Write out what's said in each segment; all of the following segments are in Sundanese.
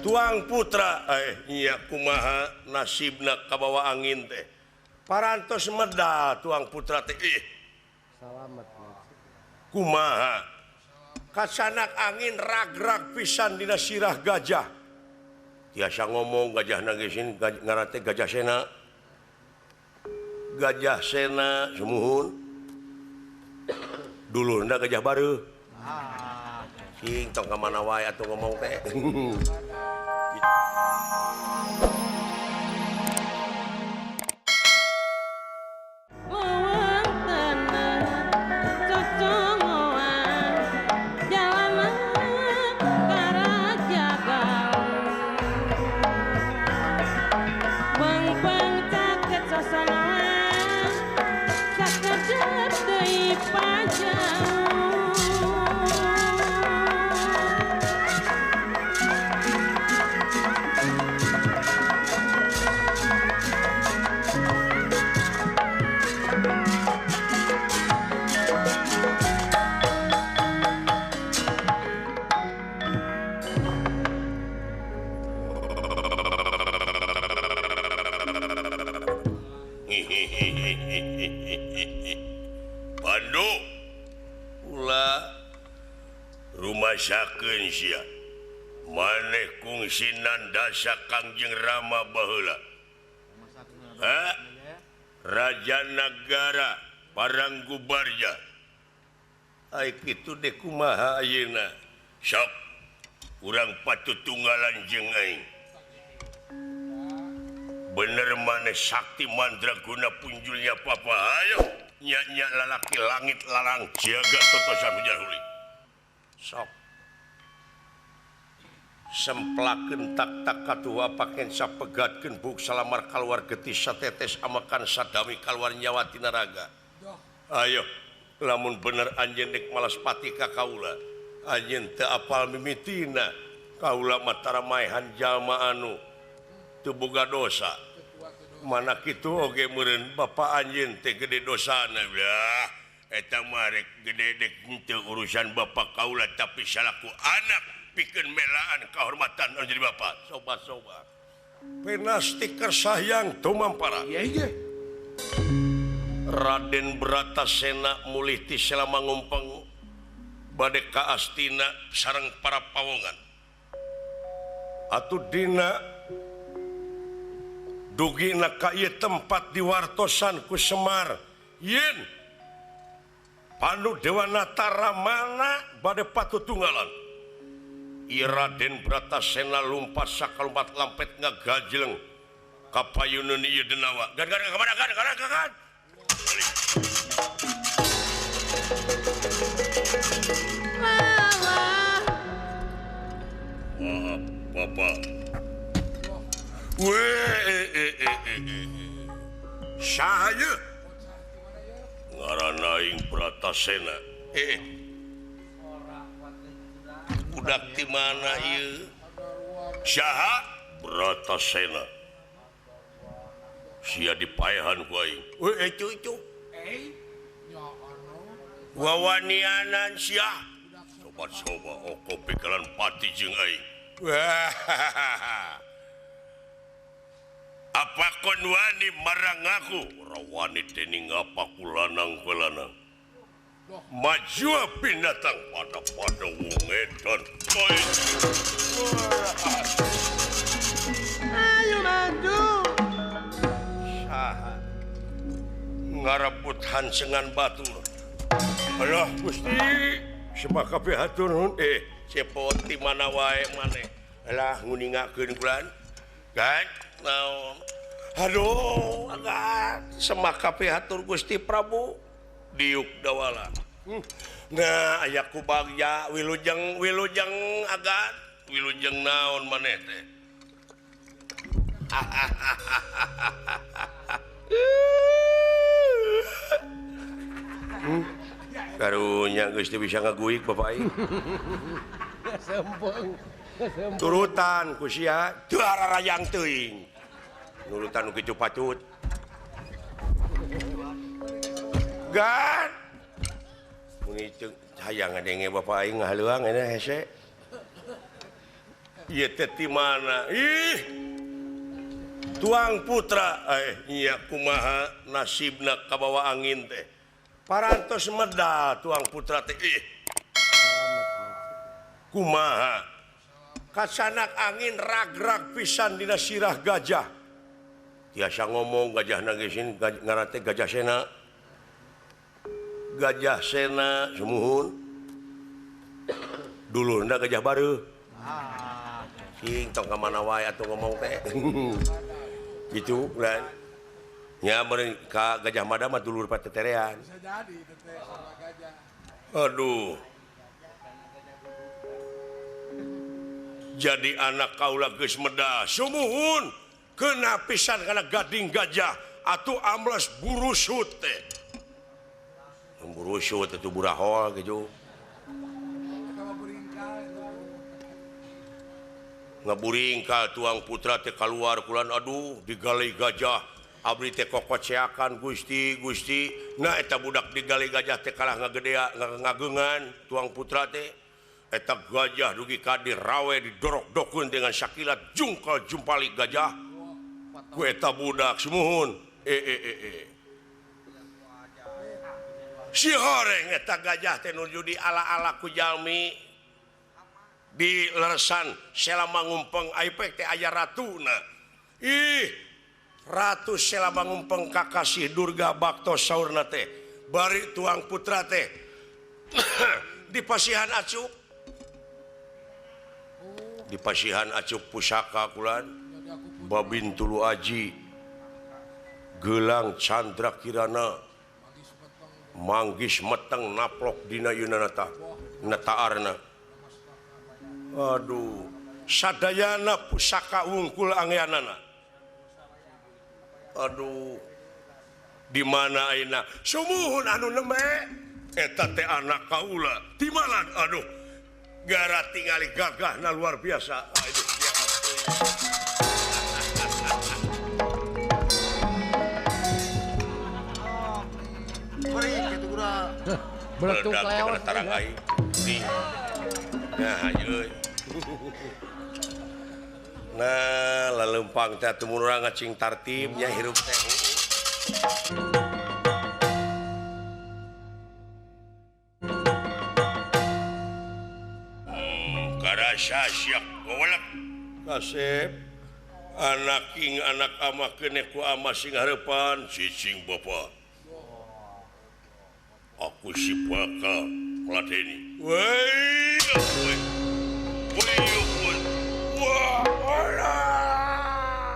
Tuang putra nya kumaha nasibna kabawa angin teh. Parantos medal tuang putra teh. Salamet. Kumaha kasanak angin ragrag pisan dina sirah gajah. Tiasa ngomong gajah nagesin ngaran teh Gajah Sena. Gajah Sena sumuhun. Dulurna gajah bareuh. Cing tong ka mana wae atuh ngomong teh. Sakeun sia maneh kungsinan dasa Kangjeng Rama baheula. Ha? Raja Nagara Paranggubarja. Ai kitu deh kumaha ayeuna? Sok urang patut tunggalan jeung aing. Bener maneh sakti mandraguna punjulnya papa. Ayo nya-nya lalaki langit larang jaga totosan hujan huli. Sok semplakeun tak-tak katua paken sapegatkeun buk salamar kaluar getih satetes amakan sadami kaluar nyawa tina raga. Ayo lamun bener anjeun dek malas pati ka kaula anjeun teu apal mimitina kaula mah tara maehan jalma anu teu boga dosa. Mana kitu oge meureun bapa anjeun teh gede dosana. Lah eta mah rek gede dek henteu urusan bapa kaula tapi salaku anak pikeun melaan kehormatan anu jadi bapa. Soba-soba penasti kersayang tumampara. Iya. Raden Bratasena mulih ti selama ngumpeng bade ka Astina sareng para pawongan. Atuh dina dugina ka ieu tempat diwartosan ku Semar yen Pandu Dewanata Ramana bade patutunggalan. Ieu Raden Bratasena lumpat sakalumpat lampet ngagajleng ka payuneun ieu denawa. Gan gan ka mana gan gan gan. Wah, Bapak. Saha ieu? Ngaran aing Bratasena. Budak di mana ieu? Saha? Bratasena. Sia dipaehan ku aing. Cucu. Wawanianan sia. Sobat-soba oko pikalan pati jeung aing. Apa kon wani marang aku? Ora wani dening apa ku lanang ku lanang. Maju binatang pada-pada wong edan. Ayo maju. Saha ngarebut hansengan batur. Alah Gusti, sebab kabeh hatur nuhun. Cepot di mana wae maneh. Alah nguningakeun kulan. Gan naon? Aduh, agat semak kabeh hatur Gusti Prabu. Diuk dawala. Nah, aya ku bagja wilujeng wilujeng agat. Wilujeng naon maneh teh? Karunya geus teu bisa ngaguik bapak aing. Turutan ku sia teu ararayang teuing. Nurutan nu kitu patut. Gan. Mun itu hayang ngadenge bapak aing ngahaleuang enya hese. Ieu teh ti mana? Ih. Tuang putra nya kumaha nasibna kabawa angin teh. Parantos medal tuang putra teh. Ih. Kumaha? Kasanak angin rag-rag pisan dina sirah gajah. Tiasa ngomong gajah geus ngaran teh Gajah Sena. Gajah Sena sumuhun. Dulurna Gajah Bareuh. Cing tong ka mana wae atuh ngomong teh. Gitu kan. Nya meureun ka Gajah Mada mah dulur pateterean. Bisa jadi teteh sama gajah. Aduh. Jadi anak kaula geus medal sumuhun kena pisan kana gading gajah atuh ambles burusut teh. Burusut itu burahol gitu. Ngaburingkal tuang putra teh kaluar kulan aduh digali gajah abdi teh kokoceakan Gusti Gusti. Nah eta budak digali gajah teh kalah ngagedea ngagengan tuang putra teh. Eta gajah dugi ka dirawe didorok-dokeun dengan sakilat jungkal jumpali gajah ku eta budak sumuhun. Si horeng eta gajah teh nuju di ala-ala ku jalmi di leresan Sela Mangumpeng aipek teh aya ratuna. Ih, Ratu Sela Mangumpeng kakasih Durga Bakto saurna teh bari tuang putra teh dipasihan acuk. Dipasihan acuk pusaka kulan Babin Tulu Aji gelang Chandra Kirana manggis meteng naplok dina yunanata nataarna. Aduh, sadayana pusaka wungkul angyanana. Aduh, di mana ayeuna sumuhun anu nembe eta teh anak kaula timalan. Aduh, gara tingali gagahna luar biasa. Aduh, ya Beletuk leos tarang aing. Nah, ayeuna. Nah, lalempang teh atuh mun urang ngacing tartib nya hirup teh. Karasa siap gowelek. Kasep anak ing anak ama keneh ku ama sing hareupan cicing bapa. Aku si bakal ngladeni. Woi, woi. Woi, wah, alah.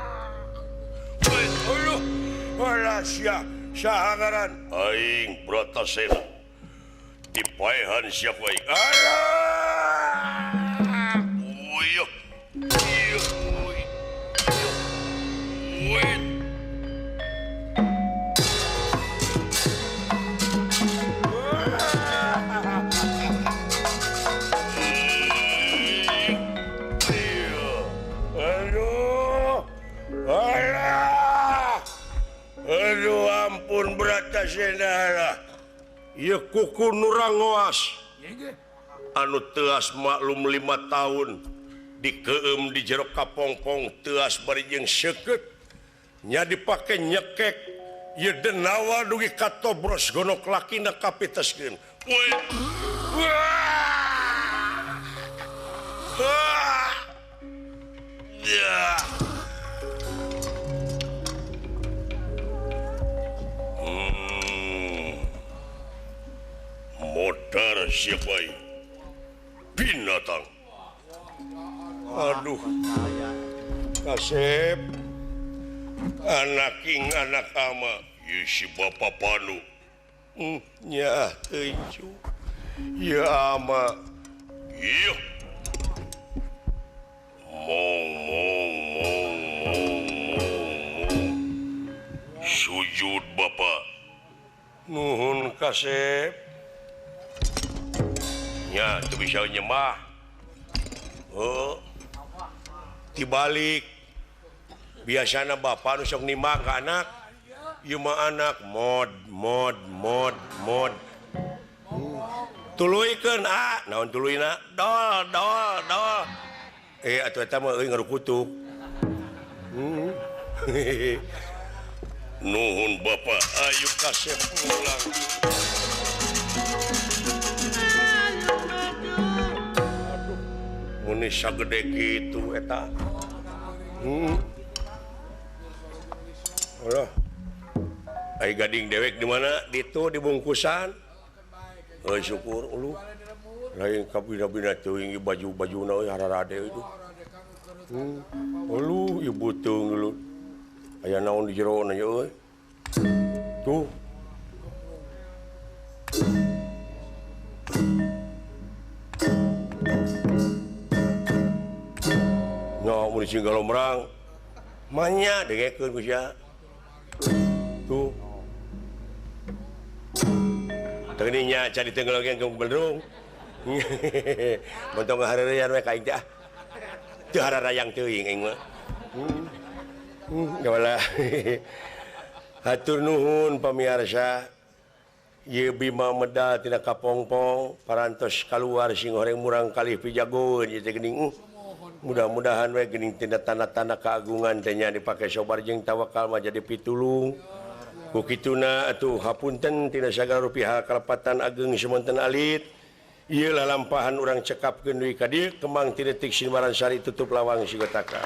Woi, aduh. Alah sia, saha ngaran? Aing Bratasena. Dipaehan sia ku aing. Alah. Woi. Woi. Woi. Aduh ampun Bratasena. Ieu kuku nurangoas. Anu teuas maklum 5 tahun dikeum di jero kapongpong teuas bari jeung seukeut nya dipake nyekek ieu denawa dugi ka tobros gonok lakina kapiteskeun. Woi. Wah. Ya. Modar siapa binatang. Aduh, kasep anak ing anak ama si bapak panu. Nya teuing ya ama. Iya. Mong mong mong mong mong. Sujud bapak. Nuhun kasep. Nya teu bisa nyembah. Oh. Dibalik. Biasana bapak nu sok nimbang ka anak. Ieu mah anak mod mod mod mod. Tuluykeun a, naon tuluyna? Dol dol dol. Atuh eta mah euy ngarukutuk. Nuhun Bapak, ayo kasep pulang. Aduh, mun sagede kitu eta. Alah. Ai gading dewek di mana? Ditu dibungkusan. Euy syukur uluh. Lain kabina-bina teuing baju-bajuna euy hararade itu. Uluh ibu teuing lu. Aya naon di jero na euy. Tuh. Nya mun sing galomrang. Manya dengekeun ku sia. Tuh. Teuing nya cari tenggelogeun ke beldung. Montong hareureuyan we ka aing teh ah. Teu hararayang teuing aing mah. Gawalah. Hatur nuhun pamiarsa. Ieu Bima medal tina kapongpong parantos kaluar sing horeng murang kalih pijagoeun ieu teh geuning. Mudah-mudahan we geuning tina tanda-tanda keagungan teh nya dipake sobar jeung tawakal mah jadi pitulung. Ku kituna atuh hapunten tina sagala rupi hal kalepatan ageng semonten alit. Ieu lalampahan urang cekapkeun deui ka dieu kembang ti detik Sinwaran Sari tutup lawang sigotaka.